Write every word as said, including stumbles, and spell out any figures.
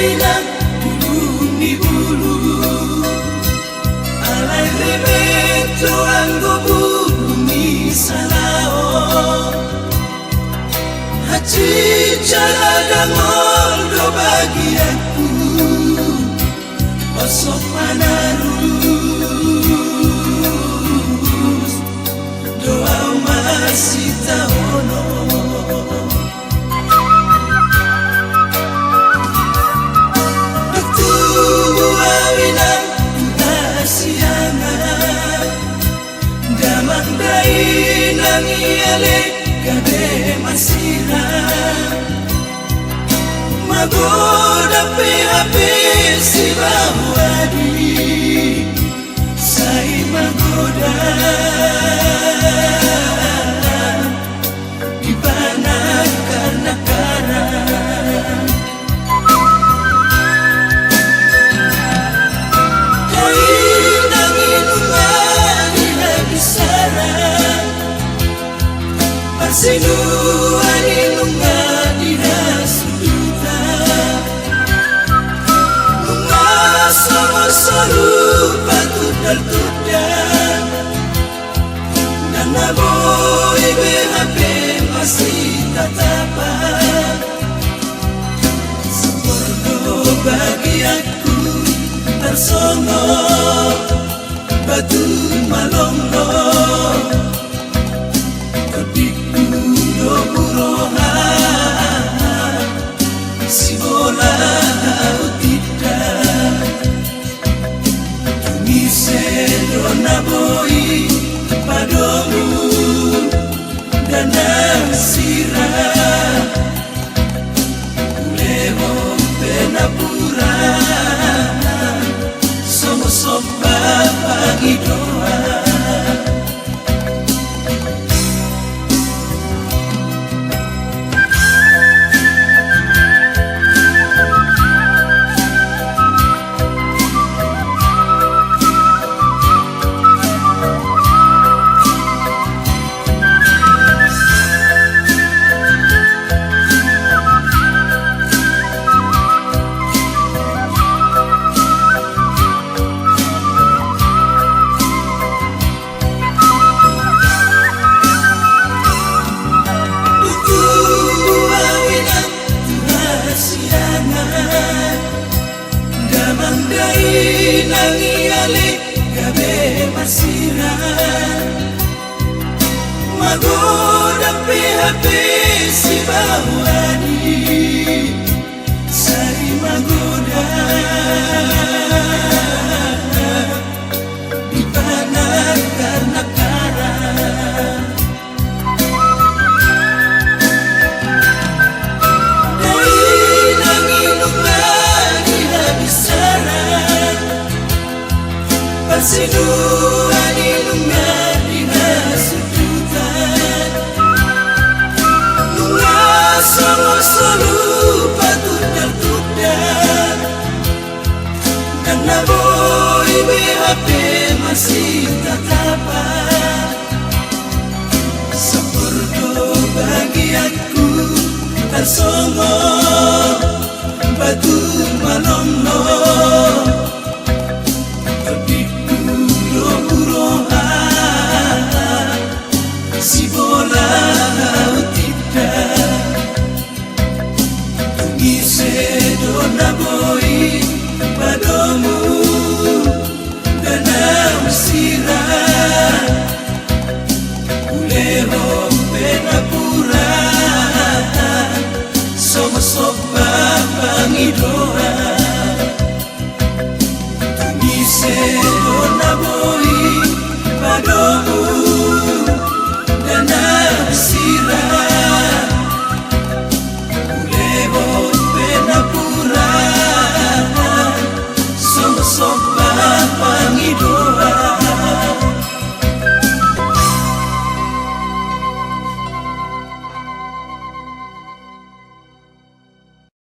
Inang bulung ni bulu, alai remet do anggo bulung ni salaon. Hansit jala dangol do bagianku, osok manarus do au masitaonon. Dung tubu au inang tu hasiangan, damang dainang i ale gabe masirang. Magodang pe hape sibahu adi, sai magodang di panangkar nangkaran. Dainang i nunga dihabisaran, parsinuan i nunga dihasudutan. Nunga songon solu patundaltundan, ndang na boi be hape masitatapan. Sampur do bagianku tarsongon batu malonglong. Tondingku do huroha, sibola hau tindan. Tung ise do na boi padomu, ndang na sira. Hulehon pe napuran, songon somba pangidoan. Dung tubu au inang tu hasiangan, damang dainang i ale gabe masirang. Magodang pe hape sibahu adi, sai magodang di panangkar nangkaran. Dainang i nunga dihabisaran, parsinuan i nunga dihasudutan. Nunga songon solu patundaltundan, ndang na boi be hape masitatapan. Sampur do bagianku tarsongon batu malonglong. Tondingku do huroha, sibola hau tindan. Tung ise do na boi padomu, ndang na sira. Hulehon pe napuran, songon somba pangidoan. Tung ise do na boi padomu,